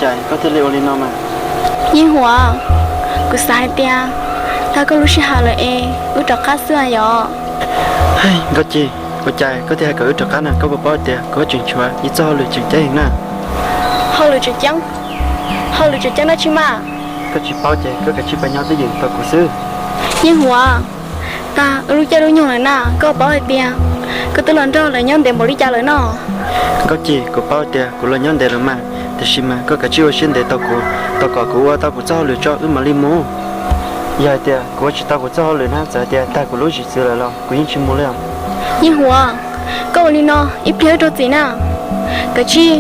cas koj thiaj li ua li no mas? Yeej Huam, kuv xav hais tias tag koj lub sij hawm lawm es wb rov qab xwb yom. Nkauj Ci, ua cas koj thiaj hais kom wb rov qab na? Koj puas paub tias kuv tseem tshuav ib txoj hauj lwm tseem ceeb heev na? Hauj lwm tseem ceeb? Hauj lwm tseem ceeb dab tsi mas? Koj tsis paub ces koj kav tsij pab nyob twj ywm tos kuv xwb. Yeej Huam, tag wb lub caij lub nyoog lawm na, koj paub hais tias koj twb los nrog lawv nyob ntev npaum li cas lawm no? Nkauj Ci, kuv paub tias kuv los nyob ntev lawm mas, tiam sis mas koj kav tsij ua siab ntev tos kuv, tos kom kuv ua tau kuv txoj hauj lwm tso wb mam li mus. Yog hais tias kuv ua tsis tau kuv txoj hauj lwm na, txawm hais tias tag kuv lub zwm txwv lawm los kuv yeej tsis mus li os. Yeej Huam, koj ua li no ib pliag wb raug txim na. Kav tsij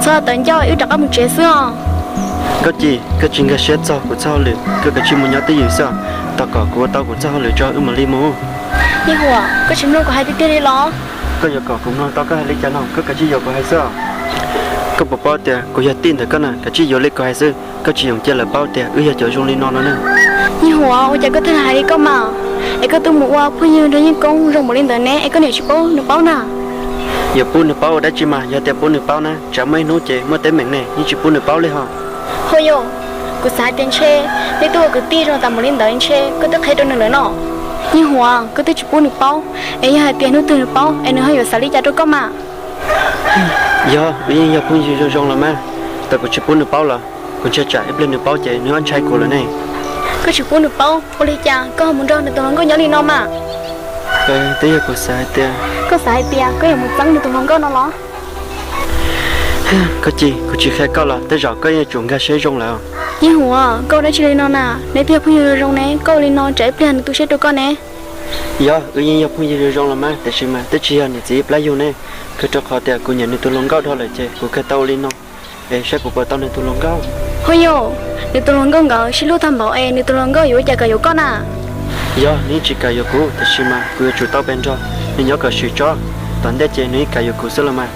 txhob tawv ncauj, wb rov qab mus tsev xwb os. Nkauj Ci, koj tsis nkag siab txog kuv txoj hauj lwm, koj kav tsij mus nyob twj ywm xwb os, tos kom kuv ua tau kuv txoj hauj lwm tso wb mam li mus. Yeej Huam, koj tsis mloog kuv hais tiag tiag li los? Koj yuav kom kuv mloog tau koj hais li cas no? Koj kav tsij yuav kuv hais xwb os. Koj puas paub tias kuv yog tij ntawm koj na? Kav tsij yuav li kuv hais xwb, koj tsis yoom cia lawv paub tias wb yog cov zoo li no no ne. Yeej Huam, ua cas koj thiaj hais li koj mas? Es koj twb mus ua phooj ywg nrog Yeej Koob zoo npaum li ntawd ne, es koj niam tsis paub nws paub na? Yuav pub nws paub ua dab tsi mas? Yog tias pub nws paub na, tsam muaj ib hnub ces muaj teeb meem ne, yeej tsis pub nws paub li ho. Hos yog, kuv xav hais tias ntshe neb twb ua kwv tij zoo tas npaum li ntawd ntshe koj twb qhia rau nws lawm no. Yeej Huam, koj twb tsis pub nws paub, es yog hais tias hnub twg nws paub es nws ho yuav xav li cas rau koj mas? Yog, wb yeej yog phooj ywg zoo zoo los mas, tau kuv tsis pub nws paub los kuv ntshai tsam ib pliag nws paub ces nws ho ntshai kuv lawm ne. Koj tsis pub nws paub, ua li cas koj ho mus nrog nws tus hluas nkauj nyob li no mas? Twb yog kuv xav hais tias. Koj xav hais tias koj yuav mus txeeb nws tus hluas nkauj no los? Koj Ci, kuv tsis qhia koj los tej zaum koj yeej yuav tsum nkag siab zoo lawm. Yeej Huam, koj ua dab tsi li no na? Neb twb yog phooj ywg zoo zoo ne, koj ua li no tsam ib pliag nws tu siab rau koj ne. Yog, wb yeej yog phooj ywg zoo zoo los mas, tiam sis mas twb tsis yog niam txiv ib plab yug ne. Kawg rau qhov tias kuv nyiam nws tus hluas nkauj dhau lawm ces kuv kawg tau ua li no, es saib kuv puas tau nws tus hluas nkauj. Hos yog, nws tus hluas nkauj nkawd sib hlub tag npaum es nws tus hluas nkauj yuav ua cas kam yuav koj na? Yog, nws yeej tsis kam yuav kuv, tiam sis mas kuv yuav tsum tau pes nrog nws nyob kom swm tso. Tom ntej ces nws yeej kam yuav kuv xwb los mas.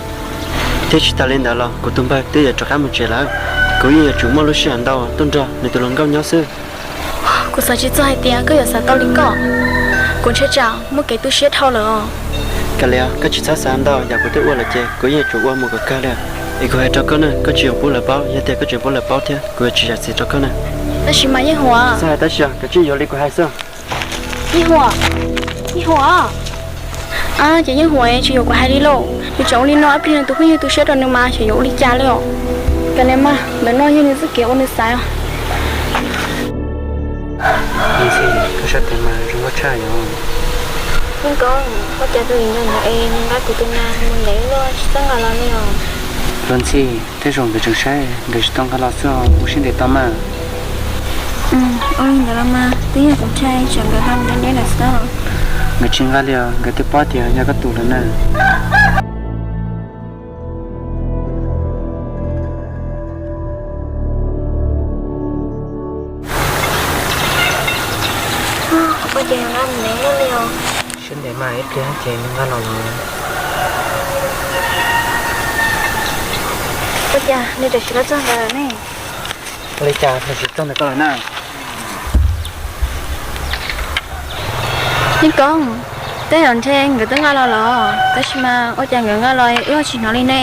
Thiab tsis tas li ntawd los kuv tus npawg twb yuav rov qab mus tsev lawm, kuv yeej yuav tsum muaj lub sij hawm ntau tuaj nrog nws tus hluas nkauj nyob xwb. Kuv xav tsis txog hais tias koj yuav xav tau li koj. Kuv ntshai tsam muaj kev tu siab dhau lawm os. Kav liam, koj tsis txhob xav ntau, yam kuv twb ua lawm ces kuv yeej yuav tsum ua mus kom kawg li. Es kuv hais rau koj na, koj tsis txhob pub lawv paub, yog tias koj tseem pub lawv paub thiab kuv yuav tsis zam txim rau koj na. Tab sis mas Yeej Huam. Txhob hais tab sis, koj tsis yuav li kuv hais xwb. Yeej Huam, Yeej Huam. Ces Yeej Huam tsis yuav kuv hais li lauj, nws tseem ua li no ib pliag nws tus phooj ywg tu siab rau nws mas xyov yuav ua li cas li os. Kav liam mas, ntawm no yog nws txoj kev uas nws xaiv os. Ntxhi, koj sab tes mas zoo nkauj tshaj yom. Yeej Koob, ua cas tus viv ncaus ntawd es nws nqa kuv tus nas mus ntev luaj tsis txawj nqa los li os? Los Ntxhi, tej zaum nkawd tseem saib nkawd tsis tau nqa los xwb os, ua siab ntev tau mas. Ua li ntawd los mas, twb yog kuv ntshai tsam nkawd nqa mus deb deb lawm xwb. Nkawd tsis nqa li os, nkawd twb paub tias yog koj tus lawm na. Ua cas nqa mus ntev luaj li os? Siab ntev mas ib pliag ces nws nqa los lawm. Ua cas nws tam sim los txog ntawd lawm ne? Ua li cas nws tsis txog ntawm koj lawm na? Yeej Koob, tej zaum ntshe nkawd twb nqa los lawm, tab sis mas ua cas nkawd nqa los wb ho tsis hnov li ne?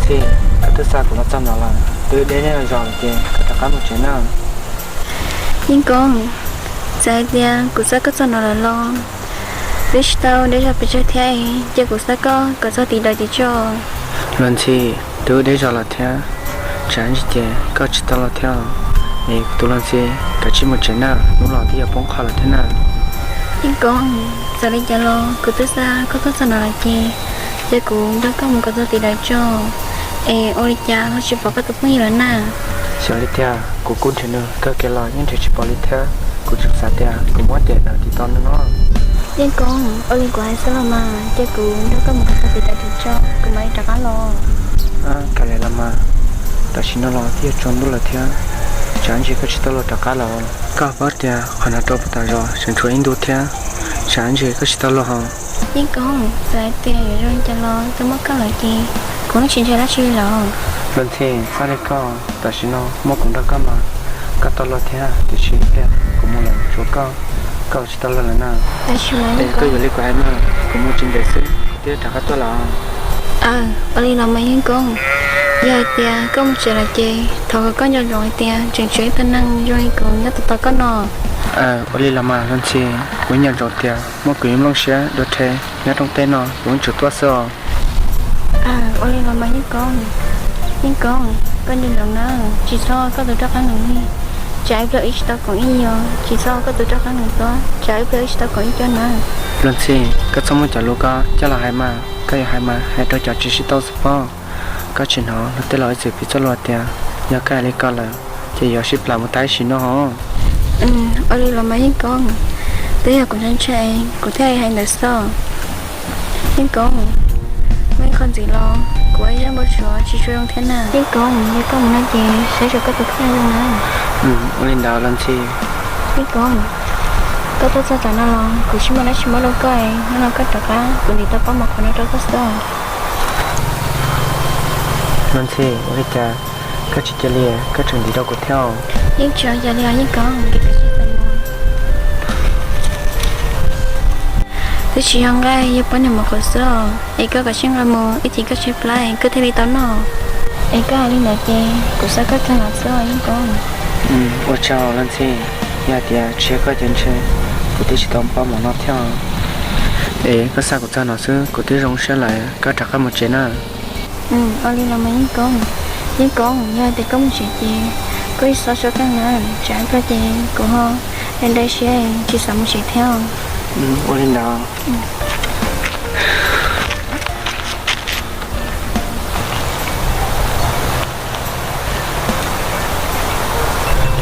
Txij, koj twb xa kuv los txog no lawm, twb deb zog lawm ces koj rov qab mus tsev na. Yeej Koob, txawm hais tias kuv xa koj txog no lawm los twb tsis tau deb zog pes tsawg thiab, cia kuv xa koj kom txog tim daws ces tso. Luag Ntxhi, twb deb zog lawm thiab, tsam ntsis ces koj tsis tau los thiab. Es tus Luag Ntxhi, kav tsij mus tsev na, hnub los twb yuav poob qho lawm thiab na. Yeej Koob, txawm li cas los kuv twb xa koj tuaj txog no lawm ces cia kuv nrog koj mus kom txog tim daws tso. Es ua li cas ho tsis pom koj tus phooj ywg lawm na? Xyov li tiag, kuv kuj nrhiav nws kawg kiag los yeej nrhiav tsis pom li thiab. Kuv tseem xav tias kuv muab cem lawm tim tau nws no. Yeej Koob, ua li kuv hais xwb los mas, cia kuv nrog koj mus kom txog tim daws tso, kuv mam li rov qab los. Kav liam los mas, tam sim no los twb yuav tsaus ntuj lawm thiab, tsam ntsis koj tsis tau los rov qab los. Koj paub tias qhov no rau puag ta zos tseem tshuav ib ntu thiab, tsam ntsis koj tsis tau los hos. Yeej Koob, txawm hais tias yuav zoo li cas los twb muaj koj lawm ces kuv yeej tsis ntshai dab tsi li lawm. Luag Ntxhi, txhob li koj, tam sim no muaj kuv nrog koj mas koj tau luag thiab, tiam sis ib pliag kuv mus lawm tshuav koj, koj tsis tau luag lawm na. Es koj yuav li kuv hais mas, kuv mus tsis ntev xwb kuv twb rov qab tuaj lawm. Aw, ua li los mas Yeej Koob, yog hais tias koj mus tsev lawm ces thov kom koj nco ntsoov hais tias tseem tshuav ib tug neeg zoo li kuv nyob tos tos koj no. Aw, ua li los mas Luag Ntxhi, kuv nco ntsoov tias muaj kuv ib nplooj siab dua rhe nyob rooj teb no kuv yeej tsum tuaj xwb os. Aw, ua li los mas Yeej Koob, Yeej Koob, koj nco ntsoov na, tsis txhob koj tus roj qab nees li, tsam ib pliag wb tsis tau koom ib yig, tsis txhob koj tus roj qab nees tuaj, tsam ib pliag wb tsis tau koom ib co na. Luag Ntxhi, koj txhob muab cov lus ko coj los hais mas, koj yuav hais mas hais rau cov tsis sib tau xwb pob. Koj tsis hnov luag tej laus ib txwm piv txoj lus tias yog koj hais li ko lawm ces yuav sib plam mus tag ib sim no hos. Ua li los mas Yeej Koob, twb yog kuv ntshai ntshai kuv thiaj li hais ntawd xwb. Yeej Koob, muaj ib qho ntxiv los kuv ua ib zaj npau suav tsis tshua zoo thiab na. Yeej Koob, yog koj mus no ces saib xyuas koj tus kheej zoo na. Ua li ntawd Luag Ntxhi. Yeej Koob, koj tuaj txog tam no los kuv tsis muaj dab tsi muab rau koj, hnub no koj rov qab kuv ntim tau pob mov qhuav no rau koj xwb. Luag Ntxhi, ua li cas koj tsis cia li, koj tseem ntim rau kuv thiab? Yeej tsis ua cas li os Yeej Koob, koj tsis tau mus. Twb tsis yog nqaij, yog pob niag mov qhuav xwb os, es koj kav tsij nqa mus ib chim koj tshaib plab koj thiaj li tau noj. Es koj hais li ntawd ces kuv xa koj txog no xwb os Yeej Koob. Ua tsaug Luag Ntxhi, yog hais tias tsis yog koj ces ntshe kuv twb tsis tau pob mov no thiab. Es koj xa kuv txog no xwb kuv twb zoo siab lawm, koj rov qab mus tsev na. Ua li los mas Yeej Koob, Yeej Koob, yog hais tias koj mus tsev ces koj ib txhob sab qeej na, tsam ib pliag ces kuv ho dai dai siab tsis xav mus tsev thiab. Ua li ntawd.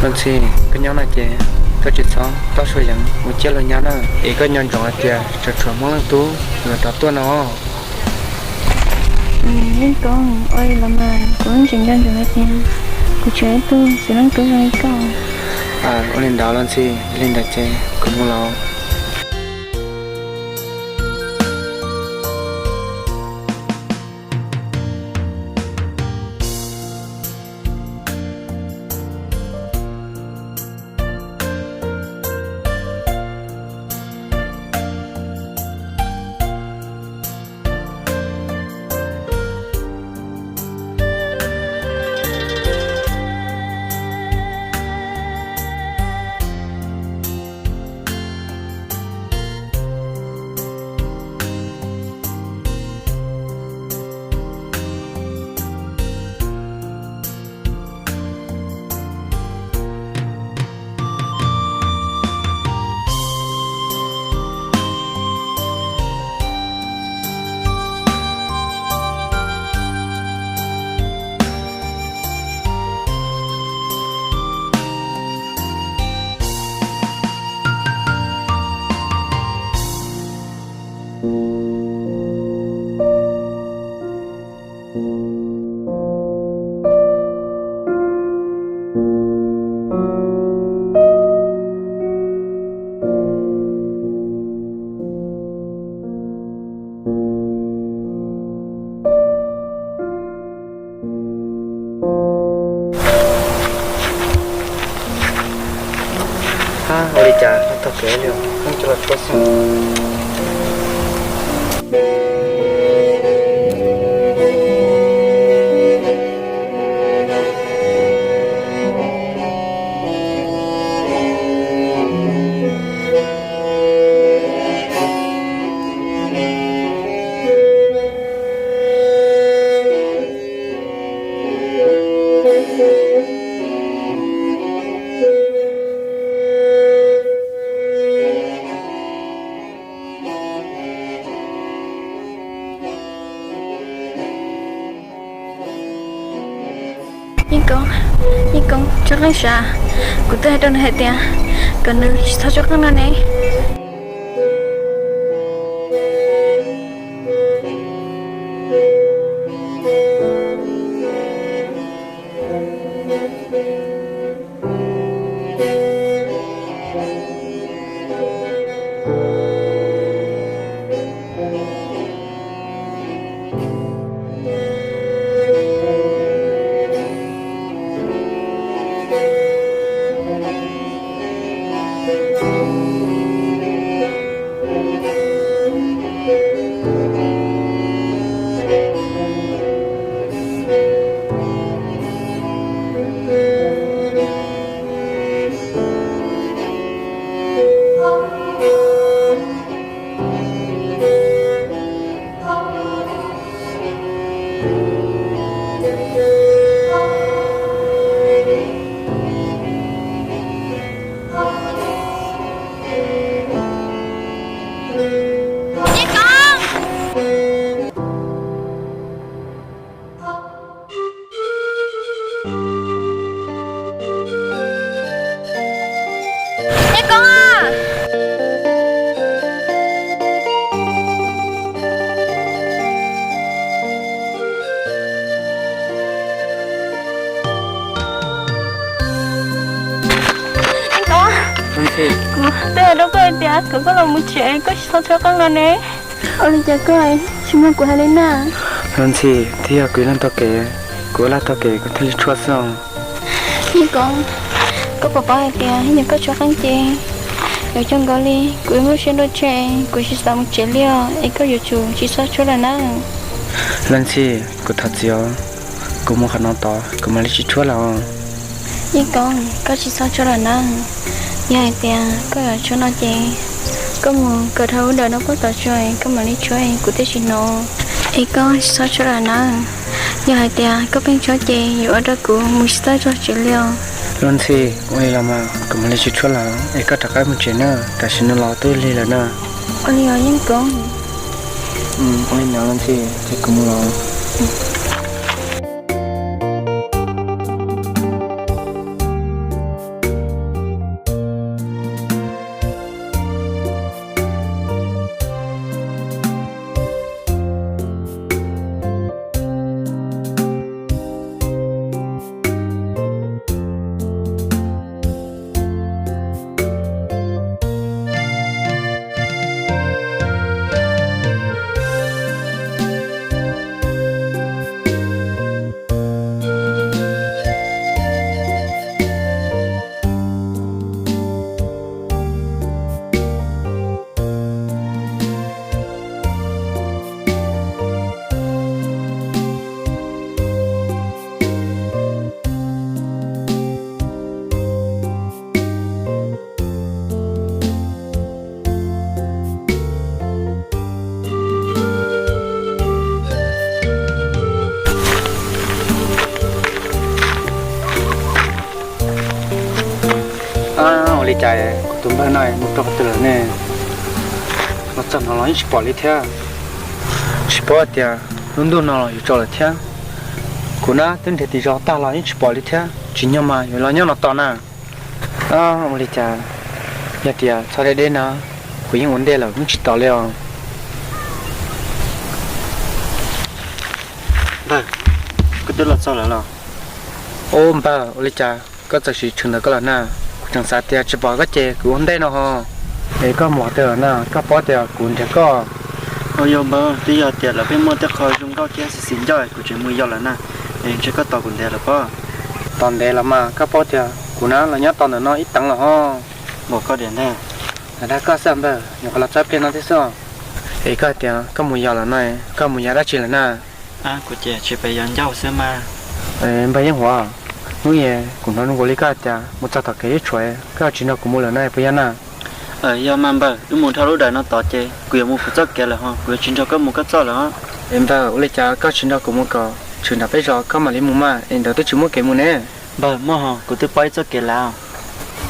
Luag Ntxhi, koj nyob no ces koj tsis txhob toj suas yeev mus ciaj luag nyob na, es koj nco ntsoov hais tias tseem tshuav Hmoob Leej Tub yuav rov tuaj no. Yeej Koob, ua li los mas kuv yeej tseem nco ntsoov hais tias kuv tshuav ib tug xwv leej tub zoo li koj. Ua li ntawd Luag Ntxhi, li ntawd ces kuv mus los. Ua li cas no tag kev li, coj los tshuab xwb. Koob, Yeej Koob, tsoo qeej sav. Kuv twb hais rau nws hais tias kom nws tsis txhob tsoo qeej no ne. Yeej Koob a! Yeej Koob, kuv twb hais rau koj hais tias kom koj los mus tsev, koj tsis txhob tsoo qeej no ne. Ua li cas koj tsis mloog kuv hais li na? Luag Ntxhi, twb yog kuv ib leeg taug kev, kuv ua laj taug kev kuv thiaj li tshuab xwb os. Yeej Koob, koj puas paub hais tias yog koj tsoo qeej ces yuav coob nkaus li kuv ib lub siab nruab tshej, kuv tsis xav mus tsev li os, es koj yuav tsum tsis txhob tshuab lawm na. Luag Ntxhi, kuv thov txim os, kuv mus qhov no tod kuv mam li tsis tshuab lawm os. Yeej Koob, koj tsis txhob tshuab lawm na. Yog hais tias koj yuav tshuab no ces koj mus kom dhau lub dawm no puag tom tso, koj mam li tshuab, kuv thiaj tsis hnov. Es koj tsis txhob tshuab lawm na. Yog hais tias koj pheej tshuab ces yuav ua rau kuv mus tsis tau txog tsev li os. Luag Ntxhi, ua li los mas kuv mam li tsis tshuab lawm, es koj rov qab mus tsev na, tam sim no los twb lig lawm na. Ua li os Yeej Koob. Ua li ntawd Luag Ntxhi, ces kuv mus los. Ua li cas kuv tus npawg no mus rau qhov twg lawm ne? Los txog no los yeej tsis pom li thiab. Tsis paub tias lub ntuj no los yuav tsaus lawm thiab. Kuv nab twb nrhiav tim zos tag los yeej tsis pom li thiab, tsim nyog mas yuav los nyob no tos na. Ua li cas, yog tias txhob deb deb na, kuv yeej ua ntej lawm yeej tsis tos li os. Npawg, koj twb los txog lawm los? Ub npawg, ua li cas koj txawm sim tshwm ntawm koj lawm na? Kuv tseem xav tias tsis pom koj ces kuv ua ntej no ho. Es koj mus qhov twg lawm na? Koj paub tias kuv nrhiav koj. Ua yog npawg, twb yog tias lawv pheej muaj tej qho zoo nkauj thiab xis xis ncauj kuv tseem mus yos lawm na. Es ntshe koj tos kuv ntev lawm pob. Tos ntev los mas koj paub tias kuv nab los nyob tos ntawm no ib teev lawm ho. Npaum koj diam ntag. Lam dag koj xwb npawg, nyuam qhuav los txog pliag no thiab xwb. Es koj hais tias koj mus yos lawm no, koj mus yos dab tsi lawm na? Kuv ces tsis pes yos ncauj xwb mas. Npawg Yeej Huam, hnub i kuv hnov zoo nkaus li koj hais tias mus txog tom kev ib tshuav, koj tsis nrog kuv mus lawm na puas yog na? Yog mas npawg, wb mus dhau lub dawm no tod ces kuv yuav mus kuv txoj kev lawm ho, kuv yuav tsis nrog koj mus koj txoj lawm. Es npawg, ua li cas koj tsis nrog kuv mus kom tshwm nram peb zos koj mam li mus mas, es ntawd twb tsis muaj kev mus ne. Npawg, muaj ho, kuv twb paub ib txoj kev lawm.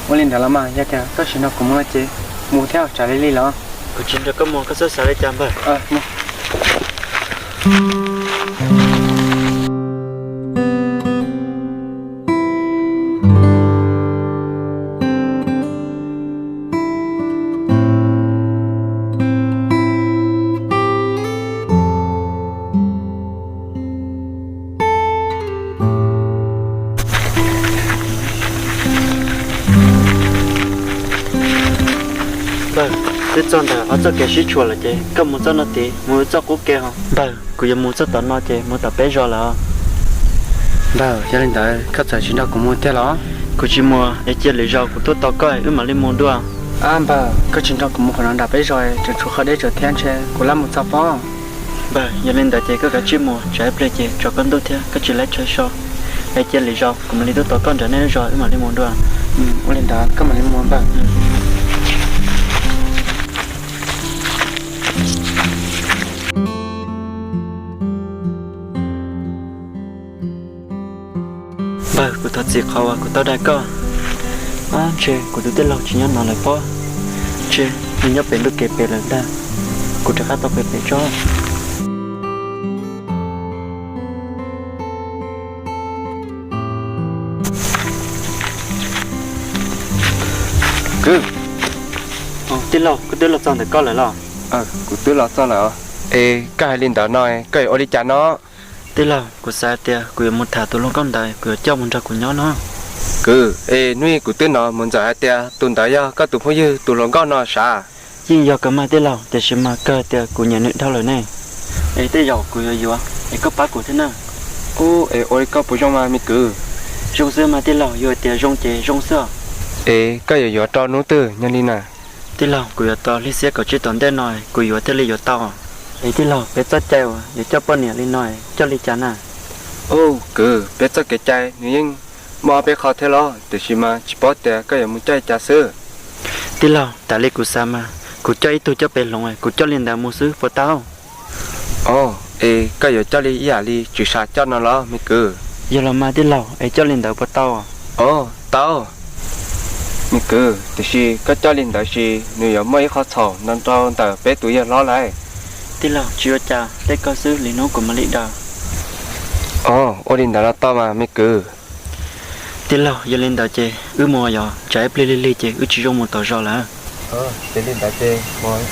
Ua li ntawd los mas yog tias koj tsis nrog kuv mus no ces mus thiab, tsam li li los. Kuv tsis nrog koj mus, koj txhob xav li cas npawg. Mus. Txoj ntawm ob txoj kev sib tshuam lawm ces koj mus txoj no tid, mus txoj qub kev ho. Npawg, kuv yuav mus txoj tom no ces mus tom peb zos lawm os. Npawg, yog li ntawd koj txawm tsis nrog kuv mus tiag los? Kuv tsis mus es cia lwm zaus kuv tuaj tos koj wb mam li mus dua. Ab npawg, koj tsis nrog kuv mus qhov no nram peb zos, tseem tshuav qhov deb tsawv thiab ntshe kuv laj mus txog pob. Npawg, yog li ntawd ces koj kav tsij mus, tsam ib pliag ces tsaus koj ntuj thiab koj tsis laib chaw so. Es cia lwm zaus kuv mam li tuaj tos koj nram nej lub zos wb mam li mus dua. Ua li ntawd koj mam li mus npawg. Npawg, kuv thov txim qhov uas kuv tau dag koj. Ab, ntshe kuv tus tij laug tsis nyob no lawm pob. Ntshe nws nyob pem ntug kev pem lawm ntag. Kuv rov qab tau pem pem tso. Kwv, tij laug, koj twb los txog ntawm koj lawm los? Kuv twb los txog lawm. Es koj hais li ntawd no, koj yuav ua li cas no? Tij laug, kuv xav hais tias kuv yuav mus tham tus hluas nkauj ntawd, kuv yuav coj mus nrog kuv nyob no. Kwv, es hnub ib kuv twb hnov mus ntxawm hais tias tus ntawd yog koj tus phooj ywg tus hluas nkauj no sav? Yeej yog kawg mas tij laug, tiam sis mas kawg hais tias kuv nyiam nws dhau lawm ne. Es tej zaum kuv yuav yuav, es koj pab kuv thiab na. Ub, es ua li koj puas zoo mas me kwv? Zoo xwb mas tij laug, yog hais tias zoo ces zoo xwb. Es koj yuav yuav rau hnub twg nyob li na? Tij laug, kuv yuav tau ib xiab kaum tsib tom ntej no kuv yuav thiaj li yuav tau. Es tij laug, peb txoj cai uas yuav coj poj niam li no coj li cas na? Ub, kwv, peb txoj kev cai nws yeej muaj ob peb qho thiab los, tiam sis mas tsis paub tias koj yuav mus coj li cas xwb. Tij laug, tas li kuv xav mas kuv coj ib tug coj pem hloov, kuv coj li ntawd mus xwb puas tau? Ov, es koj yuav coj li ib yam li tswv sam coj no los me kwv? Yog los mas tij laug, es coj li ntawd puas tau? Ov, tau me kwv, tiam sis koj coj li ntawd sis nws yuav muaj ib qho txhaum no rau ntawm peb tus yawg hlob lawm. Tij laug, tsis ua cas, tej koj xwb, lwm hnub kuv mam li daws. Ov, ua li ntawd los tau mas me kwv. Tij laug, yog li ntawd ces wb mus yom, tsam ib pliag lig lig ces wb tsis zoo mus tom zos lawm. Ces li ntawd ces mus.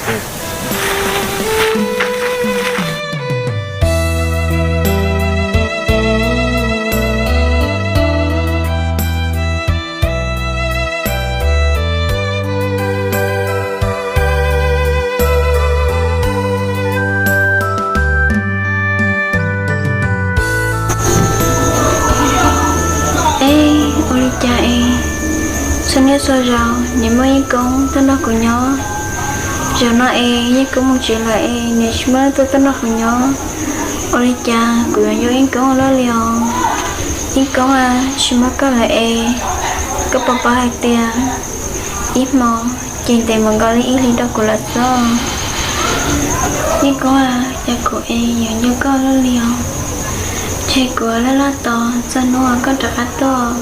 Es ua li cas es txhua niaj txhua zaus nws muab Yeej Koob tuaj nrog kuv nyob, zaum no es Yeej Koob mus tsev lawm es nws tsis muab leej twg tuaj nrog kuv nyob? Ua li cas kuv yuav yuav Yeej Koob ua luaj li os? Yeej Koob a, tsis muaj koj lawm es koj puas paub hais tias ib hmo ces ntev mus nkaus li ib hlis rau kuv lawm xwb. Yeej Koob a, cas kuv es yuav yuav koj luaj li os? Ces kuv laj laj tos txog hnub uas koj rov qab tuaj.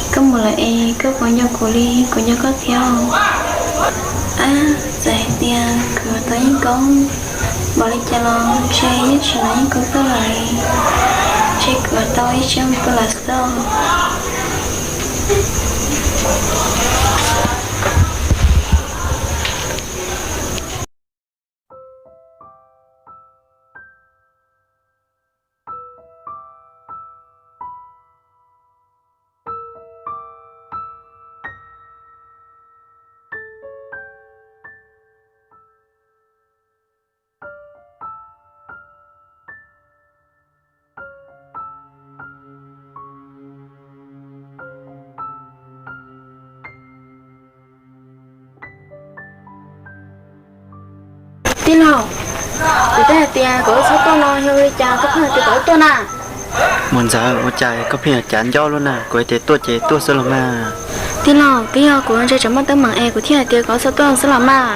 Koj mus lawm es koj puas nco kuv li kuv nco koj thiab? Ab, txawm hais tias kuv yuav tau Yeej Koob npaum li cas los ntshe yeej tsis hnov Yeej Koob tuaj lawm. Ntshe kuv yuav tau ib siab mus tuaj lawm xwb. Tij laug, kuv twb hais tias kom wb txhob tuaj no yog li cas koj pheej hais tias kom wb tuaj na? Muam ntxawm, ua cas koj pheej yuav cav ncauj luaj na? Kuv hais tias tuaj ces tuaj xwb los mas. Tij laug, twb yog kuv ntshe tseem muaj teeb meem es kuv thiaj hais tias kom wb txhob tuaj xwb los mas.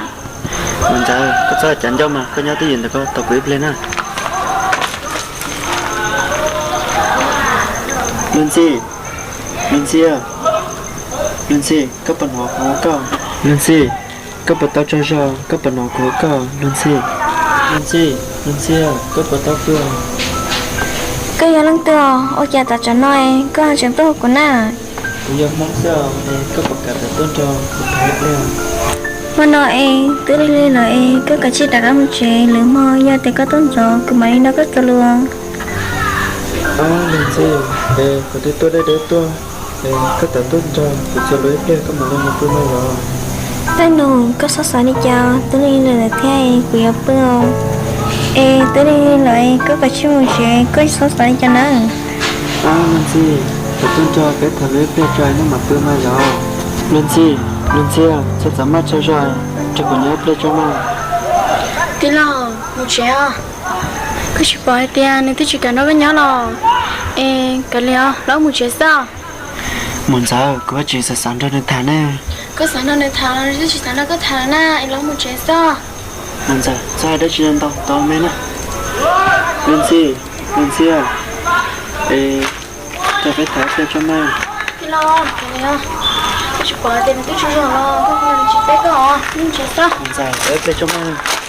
Muam ntxawm, koj txhob cav ncauj mas, koj nyob twj ywm ntawm ko tos kuv ib pliag na. Luag ntxhi, Luag ntxhi, Luag ntxhi, koj puas hnov kuv hu koj? Luag ntxhi, koj puas tau tsaug zog? Koj puas hnov kuv hu koj? Luag ntxhi, Luag ntxhi, Luag ntxhi, koj puas tau tuaj? Koj yog leej twg os? Ua cas tam tsam no koj tseem tuaj hu kuv na? Kuv yog Hmoob xwb os, es koj puas kam tuaj nrog kuv tham ib pliag? Hmo no es twb lig lig lawm es koj kav tsij rov qab mus tsev, lwm hmo yog tias koj tuaj ntxov kuv mam li nrog koj txuas lus. Ab, Luag ntxhi, es kuv twb tuaj deb deb tuaj, es koj tawm tuaj nrog kuv txuas lus ib pliag koj mam li mus pw no los. Leej nus, koj xob xav li cas? Twb lig lig lawm thiab, kuv yuav pw os. Es twb lig lig lawm, koj kav tsij mus tsev, koj tsis xob xav li cas na. Ab, Luag Ntxhi, kuv tuaj nrog peb tham lub ib pliag tso, nej mam pw mas yog. Luag Ntxhi, Luag Ntxhi, txhob txav maj txhob zog, nrog kuv nyob ib pliag tso mas. Tij laug, mus tsev os. Koj tsis pom hais tias nws twb tsis kam nrog koj nyob los? Es kav liam os, los wb mus tsev xwb. Mus Ntxawm, kuv tsis xav xav nrog nws tham ne. Koj xav nrog nws tham los nws twb tsis xav nrog koj tham na, es los wb mus tsev xwb. Mus Ntxawm, txhob hais dab tsi ntau, tau me na. Luag Ntxhi, Luag Ntxhi, es koj peb tham ib pliag tso mas. Tij laug, kav liam os, koj tsis pom hais tias nws twb tsaug zog los, koj tsis teb koj os, wb mus tsev xwb. Mus Ntxawm, tham ib pliag tso mas.